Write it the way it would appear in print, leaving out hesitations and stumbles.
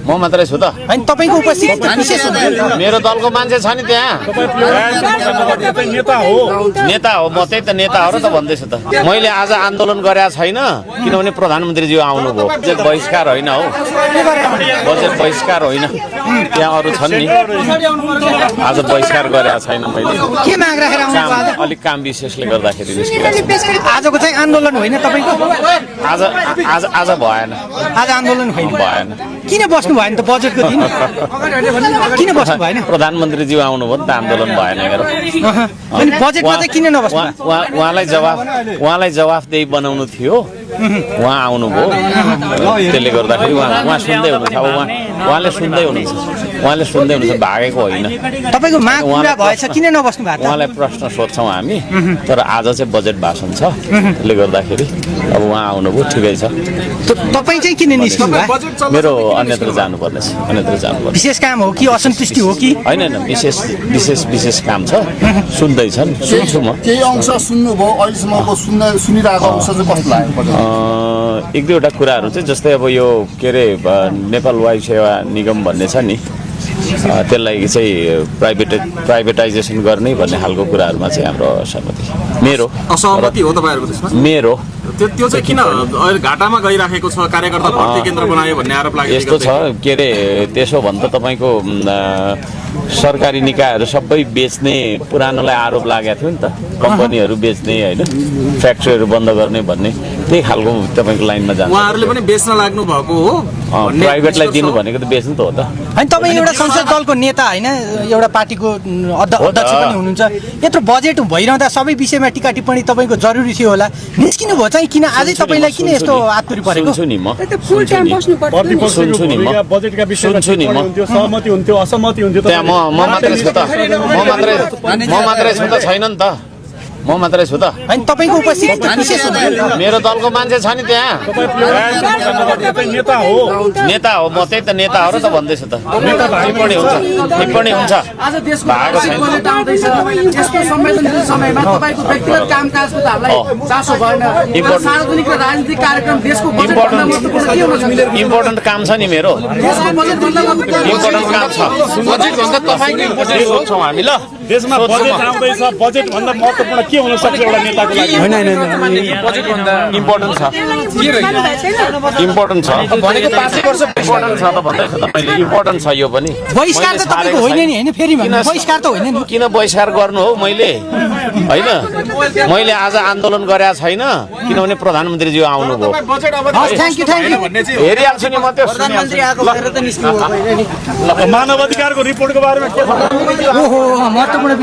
म मात्रै छु त हैन तपाईको उपस्थिति विशेष हो मेरो दलको मान्छे छ नि त्यहाँ नेता हो म त्यही त नेता हो र त भन्दैछु त मैले आज आन्दोलन गरेको छैन किनभने प्रधानमन्त्रीज्यू आउनुभयो बजेट बहिष्कार होइन हौ बजेट बहिष्कार होइन त्यहाँ अरू छन् नि आज बहिष्कार गरेको छैन मैले के माग राखेर आउनु आज अलिक काम विशेषले गर्दाखेरि निस्किरहेको छु आजको चाहिँ आन्दोलन होइन तपाईको आज आज आज भएन आज आन्दोलन होइन भएन किन बस्नु भएन त बजेटको दिन किन बस्नु भएन प्रधानमन्त्रीज्यू आउनुभयो नि त आन्दोलन भएन मेरो अनि बजेटमा चाहिँ किन नबस्नु उहाँलाई जवाफदेही बनाउनु थियो उहाँ आउनुभयो त्यसले गर्दाखेरि उहाँ सुन्दै हुनुहुन्छ अब उहाँले सुन्दै हुनुहुन्छ भागेको होइन तपाईको माग पुरा भएछ किन नबस्नु भएको उहाँलाई प्रश्न सोध्छौँ हामी तर आज चाहिँ बजेट भाषण छ त्यसले गर्दाखेरि अब उहाँ आउनुभयो ठिकै छ तपाईँ चाहिँ किन निस्किनु भयो मेरो अन्यत्र जानुपर्ने छ विशेष काम हो कि असन्तुष्टि हो कि होइन विशेष काम छ सुन्दैछन् सुन्छु म केही अंश सुन्नुभयो अहिलेसम्मको सुनिरहेको अंश चाहिँ कस्तो लाग्यो एक दुईवटा कुराहरू चाहिँ जस्तै अब यो के अरे नेपाल वायु सेवा निगम भन्ने छ नि त्यसलाई चाहिँ प्राइभेटाइजेसन गर्ने भन्ने खालको कुराहरूमा चाहिँ हाम्रो असहमति हो तपाईहरुको त्यसमा मेरो त्यो चाहिँ किन अहिले घाटामा गइराखेको छ कार्यकर्ता भर्ती केन्द्र बनायो भन्ने आरोप लागेको यस्तो छ के अरे त्यसो भन्दा तपाईको सरकारी निकायहरू सबै बेच्ने पुरानोलाई आरोप लागेको थियो नि त कम्पनीहरू बेच्ने हैन फ्याक्ट्रीहरू बन्द गर्ने भन्ने त्यही खालको तपाईको लाइनमा जान्छ उहाँहरुले पनि बेच्न लाग्नु भएको हो प्राइभेटलाई दिनु भनेको त बेच्नु त हो त हैन तपाई एउटा संसद दलको नेता हैन एउटा पार्टीको अध्यक्ष पनि हुनुहुन्छ यत्रो बजेट भइरहँदा सबै विषयमा टीका टिप्पणी तपाईको जरुरी थियो होला निस्किनु भयो चाहिँ किन आजै तपाईलाई किन यस्तो आतुरी परेको सुन्छु नि म फुल टाइम बस्नु पर्छ सुन्छु नि म बजेटका विषयमा सहमति हुन्थ्यो असहमति हुन्थ्यो त्यहाँ म मात्रै छु त म मात्रै छु त छैन नि त म मात्रै छु त हैन तपाईको उपस्थिति विशेष हो मेरो दलको मान्छे छ नि त्यहाँ नेता हो म त्यही त नेता हो र त भन्दैछु त टिप्पणी हुन्छ आज देशको बजेट आउँदैछ यस्तो संवेदनशील समयमा तपाईको व्यक्तिगत कामकाजको त हामीलाई चासो भएन सार्वजनिक र राजनीतिक कार्यक्रम देशको बजेटभन्दा महत्त्वपूर्ण के हुन सक्छ इम्पोर्टेन्ट काम छ नि मेरो देशको बजेटभन्दा महत्त्वपूर्ण इम्पोर्टेन्ट काम छ बजेट भन्दा तपाईको इम्पोर्टेन्ट सोध्छौँ हामी ल देशमा बजेट आउँदैछ बजेट भन्दा महत्त्वपूर्ण के हुन सक्छ एउटा नेताको लागि बजेट भन्दा इम्पोर्टेन्ट छ इम्पोर्टेन्ट छ भनेको 5 वर्ष इम्पोर्टेन्ट छ त भन्दैछ तपाईले इम्पोर्टेन्ट छ यो पनि बहिष्कार त तपाईको होइन नि हैन फेरि भन्नु बहिष्कार त होइन नि किन बहिष्कार गर्नु हो मैले हैन मैले आज आन्दोलन गरेको छैन किनभने प्रधानमन्त्रीज्यू आउनुभयो थ्यांक यू हेरिहाल्छु नि म त्यो प्रधानमन्त्री आएको भएर त निस्किनु मानव अधिकारको रिपोर्टको बारेमा के ओहो महत्त्वपूर्ण